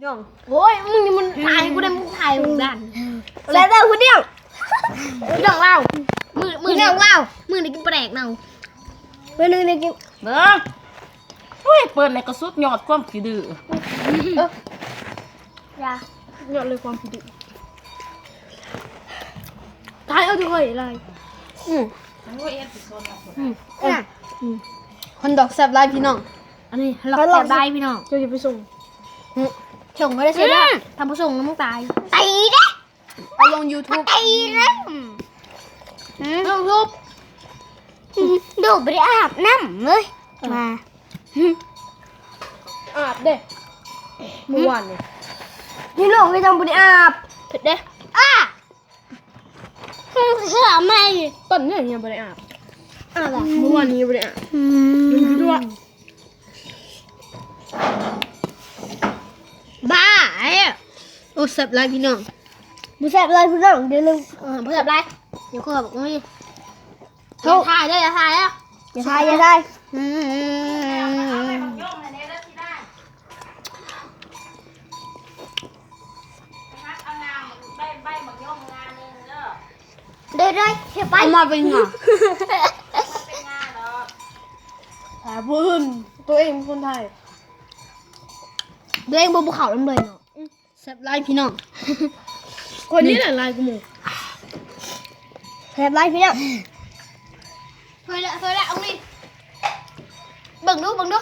ນ້ອງ ໂອ້ຍ ມຶງນີ້ມັນຖ່າຍໃຫ້ກູໄດ້ ມຶງຖ່າຍໃຫ້ກູດ້ານ ແຊບເດີຜູ້ດຽວ ນ້ອງລາວ ມື້ ມື້ນີ້ນ້ອງລາວ ມື້ນີ້ກິນປາແດກເນົ່າ ມື້ໜຶ່ງໄດ້ກິນ ເບິ່ງ ໂອ້ຍ ເປີດໃນກະສຸດຍອດຄວາມຂີ້ດື້ ເອີ ຢ່າ ຍອດເລີຍຄວາມຂີ້ດື້ ຕາຍເອົາເດີເຮີ້ຍ ຫຼາຍ ອືມ ອືມ ອືມ ຮອດດອກແຊບຫຼາຍພີ່ນ້ອງ ອັນນີ້ຮອດດອກແຊບຫຼາຍພີ່ນ້ອງ ເຈົ້າຢ່າໄປສົ່ງ ອືມ ສົ່ງບໍ່ໄດ້ເສຍເດີ ອືມ ຖ້າບໍ່ສົ່ງນະມຶງຕາຍ ໄປເດ້ ເອົາລົງຢູທູບ ໄປເດ້ ອືມ ລົງຢູທູບ ອືມ ດູບໍ່ໄດ້ອາບນ້ຳເລີຍ ເອີ ມາ ອືມ ອາບເດ້ ມື້ວານນີ້ ນີ້ນ້ອງກໍຍັງບໍ່ໄດ້ອາບ ເຜັດເດ້ ອ້າ ເຂືອໃໝ່ ຕົ້ນນີ້ຍັງບໍ່ໄດ້ອາບ ອາບລະ ມື້ວານນີ້ຍັງບໍ່ໄດ້ອາບ ອືມ ມັນຢູ່ດ້ວຍ ບ້າ ໂອ້ ແຊບຫຼາຍພີ່ນ້ອງ ບໍ່ແຊບເລີຍພີ່ນ້ອງ ດຽວໜຶ່ງ ເອີ ບໍ່ແຊບຫຼາຍ ດຽວເຂົາບອກມີ ເຮົາ ຢ່າຖ່າຍເດີ ຢ່າຖ່າຍເດີ ຢ່າຖ່າຍ ຢ່າຖ່າຍ ອືມ ເດີ ເດີ ເຮັດໄປ ເອົາມາເປັນຫຍັງ ຖ້າຜູ້ອື່ນ ຕົວເອງເປັນຄົນຖ່າຍ ຕົວເອງບໍ່ ບໍ່ເຂົ້ານຳເລີຍເນາະ ອືມ ແຊບຫຼາຍພີ່ນ້ອງ ຄົນນີ້ແຫຼະຫຼາຍກວ່າໝູ່ ແຊບຫຼາຍພີ່ນ້ອງ ເຄີຍລະ ເຄີຍລະ ເອົານີ້ ເບິ່ງດູ ເບິ່ງດູ